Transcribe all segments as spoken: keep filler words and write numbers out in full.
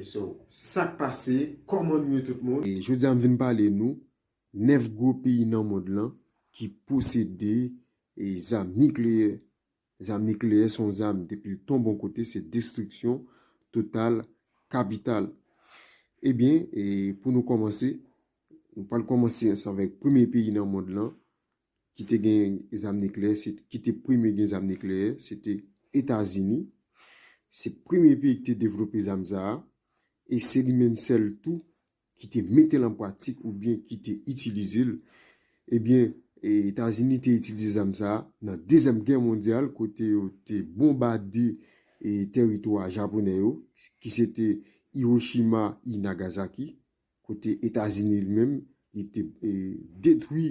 So, sa k pase, kòman nou ye tout moun? E jodi a m vin pale nou nèf gwo peyi nan mond lan ki posede e zam nikleyè. Zam nikleyè se yon zam depi l tonbe yon kote, se destriksyon total, kapital. Ebyen, e pou nou kòmanse, nou pral kòmanse ansanm avèk premye peyi nan mond lan ki te gen zam nikleyè, se, ki te premye gen zam nikleyè, se te Etazini. Se premye peyi ki te devlope zam sa a, e se li menm sèl tou ki te mete l an pratik oubyen ki te itilize l. Ebyen, e, Etazini te itilize zam sa a nan Dezyèm Gè Mondyal, kote yo te bonbade e, teritwa japonè yo, ki se te Hiroshima e Nagasaki, kote Etazini li menm, li te e, detwi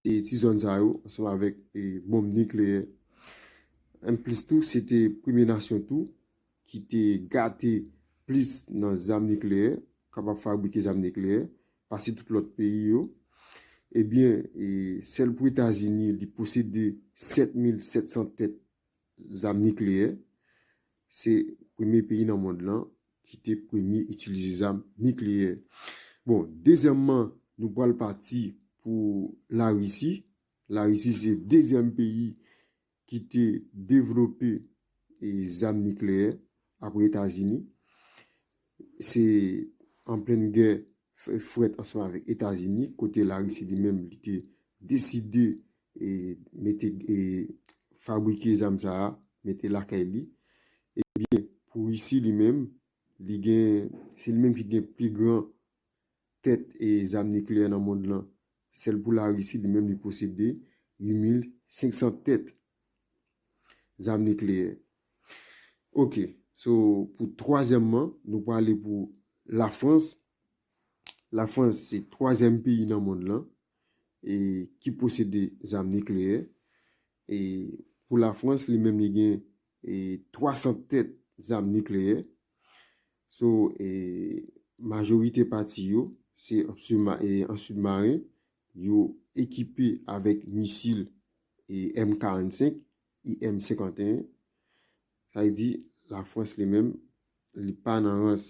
e, ti zòn sa yo ansanm avèk e, bonm nikleyè. Anplis tou, se te premye nasyon tou ki te gate plis nan zam nikleyè, kapab fabrike zam nikleyè, pase tout lòt peyi yo. Ebyen, e, sèl pou Etazini, li posede sèt mil sèt san tèt zam nikleyè. Se premye peyi nan mond lan ki te premye itilize zam nikleyè. Bon, dezyèmman, nou pral pati pou Larisi. Larisi se dezyèm peyi ki te devlope e, zam nikleyè apre Etazini. Se an plen gè f-, frèt ansanm avèk Etazini, kote Larisi li menm li te deside e, mete e, fabrike zam sa a, mete lakay li. Ebyen, pou Risi li menm, li gen, se li menm ki gen pi gran tèt e zam nikleyè nan mond lan. Sèl pou Larisi, li menm, li posede uit mil senk san tèt zam nikleyè. Ok, so pou twazyèmman, nou prale pou Lafrans. Lafrans se twazyèm peyi nan mond lan e ki posede zam nikleyè. E pou Lafrans, li menm li gen e twa san tèt zam nikleyè. So, e majorite pati yo, se an sibma-, e an sibmaren, yo ekipe avèk misil e M karannsenk, e M senkanteyen. Sa vle di, Lafrans li menm, li pa nan rans.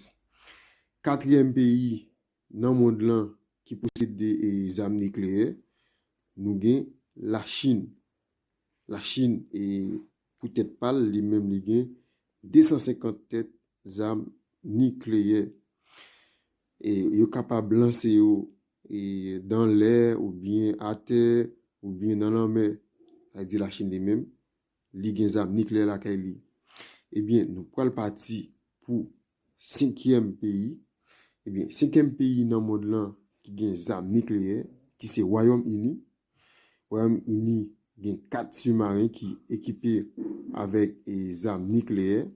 Katriyèm peyi nan mond lan ki posede e zam nikleyè, nou gen Lachin. Lachin, e pou tèt pa l, li menm li gen de san senkant tèt zam nikleyè. E yo kapab lanse yo e dan lè oubyen atè oubyen nan lanmè. Sa vle di Lachin li menm, li gen zam nikleyè lakay li. Ebyen, nou pral pati pou senkyèm peyi. Ebyen, senkyèm peyi nan mond lan ki gen zam nikleyè, ki se Wayòm Ini. Wayòm Ini gen kat sibmaren ki ekipe avèk e, zam nikleyè.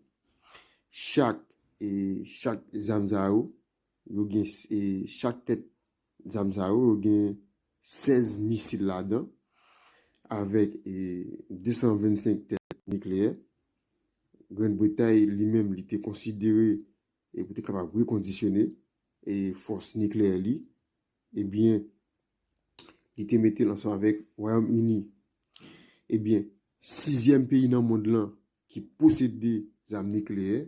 Chak, e, chak zam sa yo, yo gen, e, chak tèt zam sa yo, yo gen sèz misil ladan, avèk e, de san vennsenk tèt nikleyè. Grann Bretay li menm, li te konsidere e pou te kapab rekondisyone e fòs nikleyè li, ebyen, li te mete l ansanm avèk Wayòm Ini. Ebyen, sizyèm peyi nan mond lan ki posede zam nikleyè,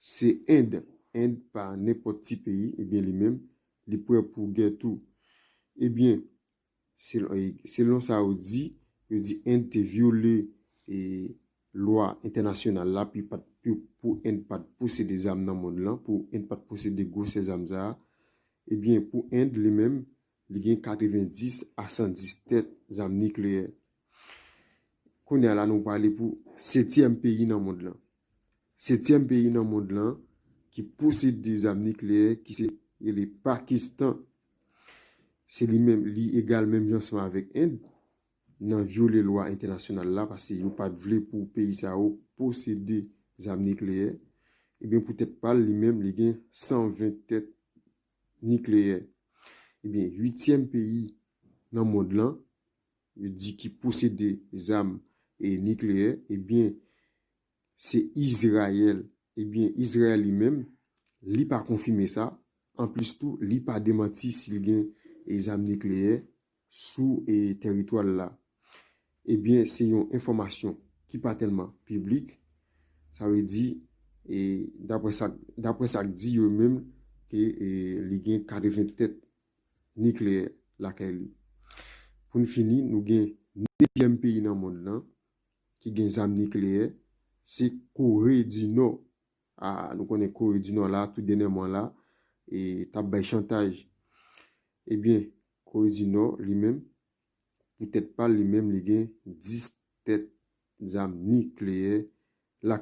se End. End pa nenpòt ti peyi, ebyen, li menm, li prè pou gè tou. Ebyen, selon, e, selon sa yo di, yo di End te vyole e, lwa entènasyonal la, pou pa t, pou, pou End pa t posede zam nan mond lan, pou End pa t posede gwosè zam sa a. Ebyen, pou End, li menm, li gen katrevenndis a san dis tèt zam nikleyè. Kounye a la, nou prale pou setyèm peyi nan mond lan. Setyèm peyi nan mond lan ki posede zam nikleyè, ki se rele Pakistan. Se li menm, li egal menm jan ansanm avèk End nan vyole lwa entènasyonal la, paske yo pa t vle pou peyi sa yo posede zam nikleyè. Ebyen, pou tèt pa l, li menm, li gen san ven tèt nikleyè. Ebyen, uityèm peyi nan mond lan, yo di ki posede zam e nikleyè, ebyen, se Izrayèl. Ebyen, Izrayèl li menm, li pa konfime sa. Anplis tou, li pa demanti si l gen e zam nikleyè sou e teritwa l la. Ebyen, se yon enfòmasyon ki pa tèlman piblik. Sa vle di, E daprè sa, daprè sa k di yo menm, ke e, li gen katreven tèt nikleyè lakay li. Pou n fini, nou gen nevyèm peyi nan mond lan ki gen zam nikleyè, se Kore di Nò. A, nou konnen Kore di Nò la, tou dènyèman la, e t ap bay chantaj. Ebyen, Kore di Nò, li menm, poutèt pa l, li menm, li gen dis tèt zam nikleyè lakay